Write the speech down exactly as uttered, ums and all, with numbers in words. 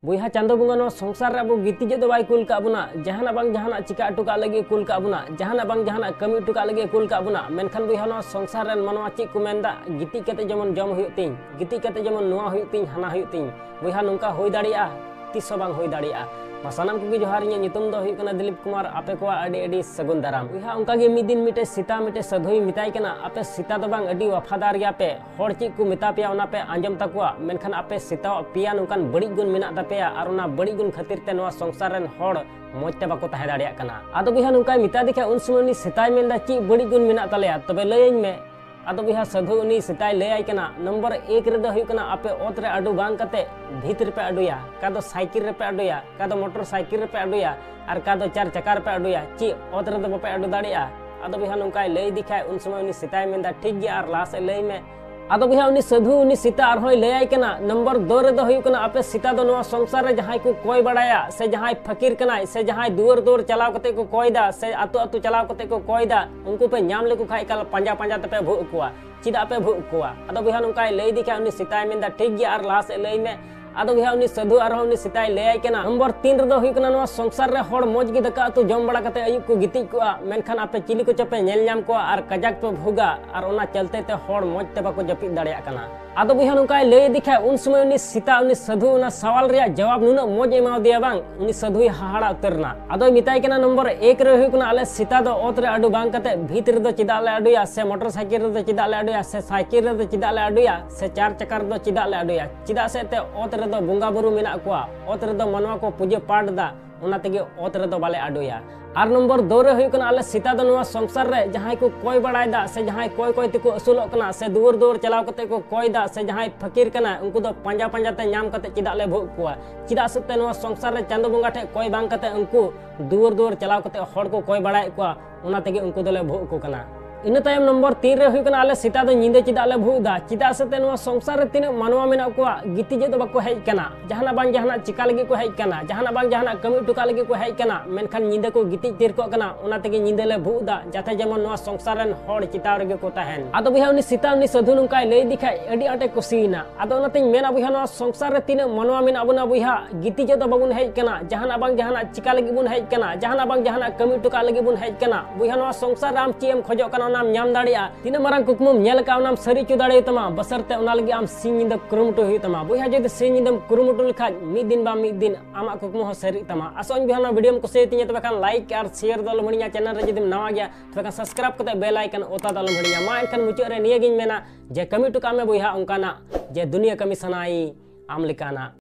ᱵᱚᱭᱦᱟ, ᱪᱟᱸᱫᱚ ᱵᱚᱸᱜᱟ ᱱᱚᱣᱟ ᱥᱚᱝᱥᱟᱨ ᱨᱮ ᱟᱵᱚ ᱜᱤᱛᱤᱡᱚᱜ ᱫᱚ ᱵᱟᱭ ᱠᱩᱞ ᱠᱟᱜ ᱵᱚᱱᱟ, ᱡᱟᱦᱟᱱᱟᱜ ᱵᱟᱝ ᱡᱟᱦᱟᱱᱟᱜ ᱪᱤᱠᱟ ᱦᱚᱴᱚ ᱠᱟᱜ ᱞᱟᱹᱜᱤᱫ ᱮ ᱠᱩᱞ ᱠᱟᱜ ᱵᱚᱱᱟ, ᱡᱟᱦᱟᱱᱟᱜ ᱵᱟᱝ ᱡᱟᱦᱟᱱᱟᱜ ᱠᱟᱹᱢᱤ ᱦᱚᱴᱚ ᱠᱟᱜ ᱞᱟᱹᱜᱤᱫ ᱮ ᱠᱩᱞ ᱠᱟᱜ ᱵᱚᱱᱟ᱾ ᱢᱮᱱᱠᱷᱟᱱ ᱵᱚᱭᱦᱟ, ᱱᱚᱣᱟ ᱥᱚᱝᱥᱟᱨ ᱨᱮᱱ ᱢᱟᱱᱣᱟ ᱪᱮᱫ ᱠᱚ ᱢᱮᱱᱫᱟ, ᱜᱤᱛᱤᱡ ᱠᱟᱛᱮ ᱡᱮᱢᱚᱱ ᱡᱚᱢ ᱦᱩᱭᱩᱜ ᱛᱤᱧ, ᱜᱤᱛᱤᱡ ᱠᱟᱛᱮ ᱡᱮᱢᱚᱱ ᱱᱚᱣᱟ ᱦᱩᱭᱩᱜ ᱛᱤᱧ, ᱦᱟᱱᱟ ᱦᱩᱭᱩᱜ ᱛᱤᱧ᱾ ᱵᱚᱭᱦᱟ, ᱱᱚᱝᱠᱟ ᱦᱩᱭ ᱫᱟᱲᱮᱭᱟᱜᱼᱟ? ᱛᱤᱥ ᱦᱚᱸ ᱵᱟᱝ ᱦᱩᱭ ᱫᱟᱲᱮᱭᱟᱜᱼᱟ᱾ ᱢᱟ ᱥᱟᱱᱟᱢ ᱠᱚᱜᱮ ᱡᱚᱦᱟᱨ, ᱤᱧᱟᱹᱜ ᱧᱩᱛᱩᱢ ᱫᱚ ᱦᱩᱭᱩᱜ ᱠᱟᱱᱟ ᱫᱤᱞᱤᱯ ᱠᱩᱢᱟᱨ᱾ ᱟᱯᱮ ᱠᱚᱣᱟᱜ ᱟᱹᱰᱤ ᱟᱹᱰᱤ ᱥᱟᱹᱜᱩᱱ ᱫᱟᱨᱟᱢ᱾ ᱵᱚᱭᱦᱟ, ᱚᱱᱠᱟ ᱜᱮ ᱢᱤᱫ ᱫᱤᱱ ᱢᱤᱫᱴᱮᱡ ᱥᱮᱛᱟ ᱢᱤᱫᱴᱮᱡ ᱥᱟᱹᱫᱷᱩᱭ ᱢᱮᱛᱟᱭ ᱠᱟᱱᱟ, ᱟᱯᱮ ᱥᱮᱛᱟ ᱫᱚ ᱵᱟᱝ ᱟᱹᱰᱤ ᱣᱟᱯᱷᱟᱫᱟᱨ ᱜᱮᱭᱟ ᱯᱮ, ᱦᱚᱲ ᱪᱮᱫ ᱠᱚ ᱢᱮᱛᱟ ᱯᱮᱭᱟ ᱚᱱᱟ ᱯᱮ ᱟᱸᱡᱚᱢ ᱛᱟᱠᱚᱣᱟ, ᱢᱮᱱᱠᱷᱟᱱ ᱟᱯᱮ ᱥᱮᱛᱟᱣᱟᱜ ᱯᱮᱭᱟ ᱱᱚᱝᱠᱟᱱ ᱵᱟᱹᱲᱤᱡ ᱜᱩᱱ ᱢᱮᱱᱟᱜ ᱛᱟᱯᱮᱭᱟ, ᱟᱨ ᱚᱱᱟ ᱵᱟᱹᱲᱤᱡ ᱜᱩᱱ ᱠᱷᱟᱹᱛᱤᱨ ᱛᱮ ᱱᱚᱣᱟ ᱥᱚᱝᱥᱟᱨ ᱨᱮᱱ ᱦᱚᱲ ᱢᱚᱡᱽ ᱛᱮ ᱵᱟᱠᱚ ᱛᱟᱦᱮᱸ ᱫᱟᱲᱮᱭᱟᱜ ᱠᱟᱱᱟ᱾ ᱟᱫᱚ ᱵᱚᱭᱦᱟ, ᱱᱚᱝᱠᱟᱭ ᱢᱮᱛᱟ ᱫᱮ ᱠᱷᱟᱡ, ᱩᱱ ᱥᱚᱢᱚᱭ ᱩᱱᱤ ᱥᱮᱛᱟᱭ ᱢᱮᱱᱫᱟ, ᱪᱮᱫ ᱵᱟᱹᱲᱤᱡ ᱜᱩᱱ ᱢᱮᱱᱟᱜ ᱛᱟᱞᱮᱭᱟ, ᱛᱚᱵᱮ ᱞᱟᱹᱭᱟᱹᱧ ᱢᱮ᱾ ᱟᱫᱚ ᱵᱚᱭᱦᱟ, ᱥᱟᱹᱫᱷᱩ ᱩᱱᱤ ᱥᱮᱛᱟᱭ ᱞᱟᱹᱭᱟᱭ ᱠᱟᱱᱟ, ᱱᱚᱢᱵᱚᱨ ᱮᱠ ᱨᱮᱫᱚ ᱦᱩᱭᱩᱜ ᱠᱟᱱᱟ, ᱟᱯᱮ ᱚᱛ ᱨᱮ ᱟᱹᱰᱩ ᱵᱟᱝ ᱠᱟᱛᱮ ᱵᱷᱤᱛ ᱨᱮᱯᱮ ᱟᱹᱰᱩᱭᱟ, ᱚᱠᱟ ᱫᱚ ᱥᱟᱭᱠᱮᱞ ᱨᱮᱯᱮ ᱟᱹᱰᱩᱭᱟ, ᱚᱠᱟ ᱫᱚ ᱢᱚᱴᱚᱨ ᱥᱟᱭᱠᱮᱞ ᱨᱮᱯᱮ ᱟᱹᱰᱩᱭᱟ, ᱟᱨ ᱚᱠᱟ ᱫᱚ ᱪᱟᱨ ᱪᱟᱠᱟ ᱨᱮᱯᱮ ᱟᱹᱰᱩᱭᱟ, ᱪᱮᱫ ᱚᱛ ᱨᱮᱫᱚ ᱵᱟᱯᱮ ᱟᱹᱰᱩ ᱫᱟᱲᱮᱭᱟᱜᱼᱟ? ᱟᱫᱚ ᱵᱚᱭᱦᱟ, ᱱᱚᱝᱠᱟᱭ ᱞᱟᱹᱭ ᱤᱫᱤ ᱠᱷᱟᱡ, ᱩᱱ ᱥᱚᱢᱚᱭ ᱩᱱᱤ ᱥᱮᱛᱟᱭ ᱢᱮᱱᱫᱟ, ᱴᱷᱤᱠ ᱜᱮᱭᱟ, ᱟᱨ ᱞᱟᱦᱟ ᱥᱮᱫ ᱞᱟᱹᱭ ᱢᱮ᱾ ᱟᱫᱚ ᱵᱚᱭᱦᱟ, ᱩᱱᱤ ᱥᱟᱹᱫᱷᱩ ᱩᱱᱤ ᱥᱮᱛᱟ ᱟᱨᱦᱚᱸᱭ ᱞᱟᱹᱭᱟᱭ ᱠᱟᱱᱟ, ᱱᱚᱢᱵᱚᱨ ᱫᱩ ᱨᱮᱫᱚ ᱦᱩᱭᱩᱜ ᱠᱟᱱᱟ, ᱟᱯᱮ ᱥᱮᱛᱟ ᱫᱚ ᱱᱚᱣᱟ ᱥᱚᱝᱥᱟᱨ ᱨᱮ ᱡᱟᱦᱟᱸᱭ ᱠᱚ ᱠᱚᱭ ᱵᱟᱲᱟᱭᱟ, ᱥᱮ ᱡᱟᱦᱟᱸᱭ ᱯᱷᱟᱹᱠᱤᱨ ᱠᱟᱱᱟᱭ, ᱥᱮ ᱡᱟᱦᱟᱸᱭ ᱫᱩᱣᱟᱹᱨ ᱫᱩᱣᱟᱹᱨ ᱪᱟᱞᱟᱣ ᱠᱟᱛᱮ ᱠᱚ ᱠᱚᱭ ᱫᱟ, ᱥᱮ ᱟᱛᱳ ᱟᱛᱳ ᱪᱟᱞᱟᱣ ᱠᱟᱛᱮ ᱠᱚ ᱠᱚᱭ ᱫᱟ, ᱩᱱᱠᱩ ᱯᱮ ᱧᱟᱢ ᱞᱮᱠᱚ ᱠᱷᱟᱡ ᱮᱠᱟᱞ ᱯᱟᱸᱡᱟ ᱯᱟᱸᱡᱟ ᱛᱮᱯᱮ ᱵᱷᱩᱜ ᱠᱚᱣᱟ᱾ ᱪᱮᱫᱟᱜ ᱯᱮ ᱵᱷᱩᱜ ᱠᱚᱣᱟ? ᱟᱫᱚ ᱵᱚᱭᱦᱟ, ᱱᱚᱝᱠᱟᱭ ᱞᱟᱹᱭ ᱤᱫᱤ ᱠᱷᱟᱡ, ᱩᱱᱤ ᱥᱮᱛᱟᱭ ᱢᱮᱱᱫᱟ, ᱴᱷᱤᱠ ᱜᱮᱭᱟ, ᱟᱨ ᱞᱟᱦᱟ ᱥᱮᱫ ᱞᱟᱹᱭ ᱢᱮ᱾ ᱟᱫᱚ ᱵᱚᱭᱦᱟ, ᱩᱱᱤ ᱥᱟᱹᱫᱷᱩ ᱟᱨᱦᱚᱸ ᱩᱱᱤ ᱥᱮᱛᱟᱭ ᱞᱟᱹᱭᱟᱭ ᱠᱟᱱᱟ, ᱱᱚᱢᱵᱚᱨ ᱛᱤᱱ ᱨᱮᱫᱚ ᱦᱩᱭᱩᱜ ᱠᱟᱱᱟ, ᱱᱚᱣᱟ ᱥᱚᱝᱥᱟᱨ ᱨᱮ ᱦᱚᱲ ᱢᱚᱡᱽ ᱜᱮ ᱫᱟᱠᱟ ᱩᱛᱩ ᱡᱚᱢ ᱵᱟᱲᱟ ᱠᱟᱛᱮ ᱟᱹᱭᱩᱵ ᱠᱚ ᱜᱤᱛᱤᱡ ᱠᱚᱜᱼᱟ, ᱢᱮᱱᱠᱷᱟᱱ ᱟᱯᱮ ᱪᱤᱞᱤ ᱠᱚᱪᱚ ᱯᱮ ᱧᱮᱞ ᱧᱟᱢ ᱠᱚᱣᱟ ᱟᱨ ᱠᱟᱡᱟᱠ ᱯᱮ ᱵᱷᱩᱜᱟ, ᱟᱨ ᱚᱱᱟ ᱪᱟᱞᱛᱮ ᱛᱮ ᱦᱚᱲ ᱢᱚᱡᱽ ᱛᱮ ᱵᱟᱠᱚ ᱡᱟᱹᱯᱤᱫ ᱫᱟᱲᱮᱭᱟᱜ ᱠᱟᱱᱟ᱾ ᱟᱫᱚ ᱵᱚᱭᱦᱟ, ᱱᱚᱝᱠᱟᱭ ᱞᱟᱹᱭ ᱤᱫᱤ ᱠᱷᱟᱡ, ᱩᱱ ᱥᱚᱢᱚᱭ ᱩᱱᱤ ᱥᱮᱛᱟ, ᱩᱱᱤ ᱥᱟᱹᱫᱷᱩ ᱚᱱᱟ ᱥᱟᱣᱟᱞ ᱨᱮᱭᱟᱜ ᱡᱟᱣᱟᱵ ᱱᱩᱱᱟᱹᱜ ᱢᱚᱡᱽ ᱮ ᱮᱢᱟᱣ ᱫᱮᱭᱟ ᱵᱟᱝ, ᱩᱱᱤ ᱥᱟᱹᱫᱷᱩᱭ ᱦᱟᱦᱟᱲᱟ ᱩᱛᱟᱹᱨ ᱮᱱᱟ᱾ ᱟᱫᱚᱭ ᱢᱮᱛᱟᱭ ᱠᱟᱱᱟ, ᱱᱚᱢᱵᱚᱨ ᱮᱠ ᱨᱮ ᱦᱩᱭᱩᱜ ᱠᱟᱱᱟ, ᱟᱞᱮ ᱥᱮᱛᱟ ᱫᱚ ᱚᱛ ᱨᱮ ᱟᱹᱰᱩ ᱵᱟᱝ ᱠᱟᱛᱮ ᱵᱷᱤᱛ ᱨᱮᱫᱚ ᱪᱮᱫᱟᱜ ᱞᱮ ᱟᱹᱰᱩᱭᱟ, ᱥᱮ ᱢᱚᱴᱚᱨ ᱥᱟᱭᱠᱮᱞ ᱨᱮᱫᱚ ᱪᱮᱫᱟᱜ ᱞᱮ ᱟᱹᱰᱩᱭᱟ, ᱥᱮ ᱥᱟᱭᱠᱮᱞ ᱨᱮᱫᱚ ᱪᱮᱫᱟᱜ ᱞᱮ ᱟᱹᱰᱩᱭᱟ, ᱥᱮ ᱪᱟᱨ ᱪᱟᱠᱟ ᱨᱮᱫᱚ ᱪᱮᱫᱟᱜ ᱞᱮ ᱟᱹᱰᱩᱭᱟ? ᱪᱮᱫᱟᱜ ᱥᱮ ᱮᱱᱛᱮ ᱚᱛ ᱨᱮᱫᱚ ᱵᱚᱸᱜᱟ ᱵᱩᱨᱩ ᱢᱮᱱᱟᱜ ᱠᱚᱣᱟ, ᱚᱛ ᱨᱮᱫᱚ ᱢᱟᱱᱣᱟ ᱠᱚ ᱯᱩᱡᱟᱹ ᱯᱟᱴ ᱫᱟ, ᱚᱱᱟ ᱛᱮᱜᱮ ᱚᱛ ᱨᱮᱫᱚ ᱵᱟᱞᱮ ᱟᱹᱰᱩᱭᱟ᱾ ᱟᱨ ᱱᱚᱢᱵᱚᱨ ᱫᱩ ᱨᱮ ᱦᱩᱭᱩᱜ ᱠᱟᱱᱟ, ᱟᱞᱮ ᱥᱮᱛᱟ ᱫᱚ ᱱᱚᱣᱟ ᱥᱚᱝᱥᱟᱨ ᱨᱮ ᱡᱟᱦᱟᱸᱭ ᱠᱚ ᱠᱚᱭ ᱵᱟᱲᱟᱭ ᱫᱟ, ᱥᱮ ᱡᱟᱦᱟᱸᱭ ᱠᱚᱭ ᱠᱚᱭ ᱛᱮᱠᱚ ᱟᱹᱥᱩᱞᱚᱜ ᱠᱟᱱᱟ, ᱥᱮ ᱫᱩᱣᱟᱹᱨ ᱫᱩᱣᱟᱹᱨ ᱪᱟᱞᱟᱣ ᱠᱟᱛᱮ ᱠᱚ ᱠᱚᱭ ᱫᱟ, ᱥᱮ ᱡᱟᱦᱟᱸᱭ ᱯᱷᱟᱹᱠᱤᱨ ᱠᱟᱱᱟ, ᱩᱱᱠᱩ ᱫᱚ ᱯᱟᱸᱡᱟ ᱯᱟᱸᱡᱟ ᱛᱮ ᱧᱟᱢ ᱠᱟᱛᱮ ᱪᱮᱫᱟᱜ ᱞᱮ ᱵᱷᱩᱜ ᱠᱚᱣᱟ? ᱪᱮᱫᱟᱜ ᱥᱮ ᱛᱮ ᱱᱚᱣᱟ ᱥᱚᱝᱥᱟᱨ ᱨᱮ ᱪᱟᱸᱫᱚ ᱵᱚᱸᱜᱟ ᱴᱷᱮᱡ ᱠᱚᱭ ᱵᱟᱝ ᱠᱟᱛᱮ ᱩᱱᱠᱩ ᱫᱩᱣᱟᱹᱨ ᱫᱩᱣᱟᱹᱨ ᱪᱟᱞᱟᱣ ᱠᱟᱛᱮ ᱦᱚᱲ ᱠᱚ ᱠᱚᱭ ᱵᱟᱲᱟᱭᱮᱫ ᱠᱚᱣᱟ, ᱚᱱᱟ ᱛᱮᱜᱮ ᱩᱱᱠᱩ ᱫᱚᱞᱮ ᱵᱷᱩᱜ ᱟᱠᱚ ᱠᱟᱱᱟ᱾ ᱤᱱᱟᱹ ᱛᱟᱭᱚᱢ ᱱᱚᱢᱵᱚᱨ ᱛᱤᱱ ᱨᱮ ᱦᱩᱭᱩᱜ ᱠᱟᱱᱟ, ᱟᱞᱮ ᱥᱮᱛᱟ ᱫᱚ ᱧᱤᱫᱟᱹ ᱪᱮᱫᱟᱜ ᱞᱮ ᱵᱷᱩᱜ ᱮᱫᱟ? ᱪᱮᱫᱟᱜ ᱥᱮ ᱛᱮ ᱱᱚᱣᱟ ᱥᱚᱝᱥᱟᱨ ᱨᱮ ᱛᱤᱱᱟᱹᱜ ᱢᱟᱱᱣᱟ ᱢᱮᱱᱟᱜ ᱠᱚᱣᱟ, ᱜᱤᱛᱤᱡᱚᱜ ᱫᱚ ᱵᱟᱠᱚ ᱦᱮᱡ ᱠᱟᱱᱟ, ᱡᱟᱦᱟᱱᱟᱜ ᱵᱟᱝ ᱡᱟᱦᱟᱱᱟᱜ ᱪᱤᱠᱟ ᱞᱟᱹᱜᱤᱫ ᱠᱚ ᱦᱮᱡ ᱠᱟᱱᱟ, ᱡᱟᱦᱟᱱᱟᱜ ᱵᱟᱝ ᱡᱟᱦᱟᱱᱟᱜ ᱠᱟᱹᱢᱤ ᱦᱚᱴᱚ ᱠᱟᱜ ᱞᱟᱹᱜᱤᱫ ᱠᱚ ᱦᱮᱡ ᱠᱟᱱᱟ, ᱢᱮᱱᱠᱷᱟᱱ ᱧᱤᱫᱟᱹ ᱠᱚ ᱜᱤᱛᱤᱡ ᱛᱷᱤᱨ ᱠᱚᱜ ᱠᱟᱱᱟ, ᱚᱱᱟ ᱛᱮᱜᱮ ᱧᱤᱫᱟᱹ ᱞᱮ ᱵᱷᱩᱜ ᱮᱫᱟ, ᱡᱟᱛᱮ ᱡᱮᱢᱚᱱ ᱱᱚᱣᱟ ᱥᱚᱝᱥᱟᱨ ᱨᱮᱱ ᱦᱚᱲ ᱪᱮᱛᱟᱣ ᱨᱮᱜᱮ ᱠᱚ ᱛᱟᱦᱮᱱ᱾ ᱟᱫᱚ ᱵᱚᱭᱦᱟ, ᱩᱱᱤ ᱥᱮᱛᱟ ᱩᱱᱤ ᱥᱟᱹᱫᱷᱩ ᱱᱚᱝᱠᱟᱭ ᱞᱟᱹᱭ ᱤᱫᱤ ᱠᱷᱟᱡ ᱟᱹᱰᱤ ᱟᱸᱴᱮ ᱠᱩᱥᱤᱭᱮᱱᱟ᱾ ᱟᱫᱚ ᱚᱱᱟᱛᱮᱧ ᱢᱮᱱᱟ ᱵᱚᱭᱦᱟ, ᱱᱚᱣᱟ ᱥᱚᱝᱥᱟᱨ ᱨᱮ ᱛᱤᱱᱟᱹᱜ ᱢᱟᱱᱣᱟ ᱢᱮᱱᱟᱜ ᱵᱚᱱᱟ ᱵᱚᱭᱦᱟ, ᱜᱤᱛᱤᱡᱚᱜ ᱫᱚ ᱵᱟᱵᱚᱱ ᱦᱮᱡ ᱠᱟᱱᱟ, ᱡᱟᱦᱟᱱᱟᱜ ᱵᱟᱝ ᱡᱟᱦᱟᱱᱟᱜ ᱪᱤᱠᱟ ᱞᱟᱹᱜᱤᱫ ᱵᱚᱱ ᱦᱮᱡ ᱠᱟᱱᱟ, ᱡᱟᱦᱟᱱᱟᱜ ᱵᱟᱝ ᱡᱟᱦᱟᱱᱟᱜ ᱠᱟᱹᱢᱤ ᱦᱚᱴᱚ ᱠᱟᱜ ᱞᱟᱹᱜᱤᱫ ᱵᱚᱱ ᱦᱮᱡ ᱠᱟᱱᱟ᱾ ᱵᱚᱭᱦᱟ, ᱱᱚᱣᱟ ᱥᱚᱝᱥᱟᱨ ᱨᱮ ᱟᱢ ᱪᱮᱫ ᱮᱢ ᱠᱷᱚᱡᱚᱜ ᱠᱟᱱᱟ, ᱚᱱᱟᱢ ᱧᱟᱢ ᱫᱟᱲᱮᱭᱟᱜᱼᱟ᱾ ᱛᱤᱱᱟᱹᱜ ᱢᱟᱨᱟᱝ ᱠᱩᱠᱢᱩᱢ ᱧᱮᱞ ᱟᱠᱟᱫ, ᱚᱱᱟᱢ ᱥᱟᱹᱨᱤ ᱦᱚᱪᱚ ᱫᱟᱲᱮᱭᱟᱛᱟᱢᱟ᱾ ᱵᱟᱥᱟᱨ ᱛᱮ ᱚᱱᱟ ᱞᱟᱹᱜᱤᱫ ᱟᱢ ᱥᱤᱧ ᱧᱤᱫᱟᱹ ᱠᱩᱨᱩᱢᱩᱴᱩ ᱦᱩᱭᱩᱜ ᱛᱟᱢᱟ᱾ ᱵᱚᱭᱦᱟ, ᱡᱩᱫᱤ ᱥᱤᱧ ᱧᱤᱫᱟᱹᱢ ᱠᱩᱨᱩᱢᱩᱴᱩ ᱞᱮᱠᱷᱟᱡ, ᱢᱤᱫ ᱫᱤᱱ ᱵᱟᱝ ᱢᱤᱫ ᱫᱤᱱ ᱟᱢᱟᱜ ᱠᱩᱠᱢᱩ ᱦᱚᱸ ᱥᱟᱹᱨᱤᱜ ᱛᱟᱢᱟ᱾ ᱟᱥᱚᱜ ᱟᱹᱧ ᱵᱚᱭᱦᱟ, ᱱᱚᱣᱟ ᱵᱷᱤᱰᱤᱭᱳᱢ ᱠᱩᱥᱤᱭᱟᱛᱤᱧᱟ, ᱛᱚᱵᱮ ᱠᱷᱟᱱ ᱞᱟᱭᱤᱠ ᱟᱨ ᱥᱮᱭᱟᱨ ᱫᱚ ᱟᱞᱚᱢ ᱦᱤᱲᱤᱧᱟ᱾ ᱪᱮᱱᱮᱞ ᱨᱮ ᱡᱩᱫᱤᱢ ᱱᱟᱣᱟ ᱜᱮᱭᱟ, ᱛᱚᱵᱮ ᱠᱷᱟᱱ ᱥᱟᱵᱥᱠᱨᱟᱭᱤᱵ ᱠᱟᱛᱮ ᱵᱮᱞ ᱟᱭᱠᱚᱱ ᱚᱛᱟ ᱫᱚ ᱟᱞᱚᱢ ᱦᱤᱲᱤᱧᱟ᱾ ᱢᱟ ᱮᱱᱠᱷᱟᱱ ᱢᱩᱪᱟᱹᱫ ᱨᱮ ᱱᱤᱭᱟᱹ ᱜᱤᱧ ᱢᱮᱱᱟ ᱡᱮ ᱠᱟᱹᱢᱤ ᱦᱚᱴᱚ ᱠᱟᱜ ᱢᱮ ᱵᱚᱭᱦᱟ ᱚᱱᱠᱟᱱᱟᱜ ᱡᱮ ᱫᱩᱱᱤᱭᱟᱹ ᱠᱟᱹᱢᱤ ᱥᱟᱱᱟᱭ ᱟᱢ ᱞᱮᱠᱟᱱᱟᱜ᱾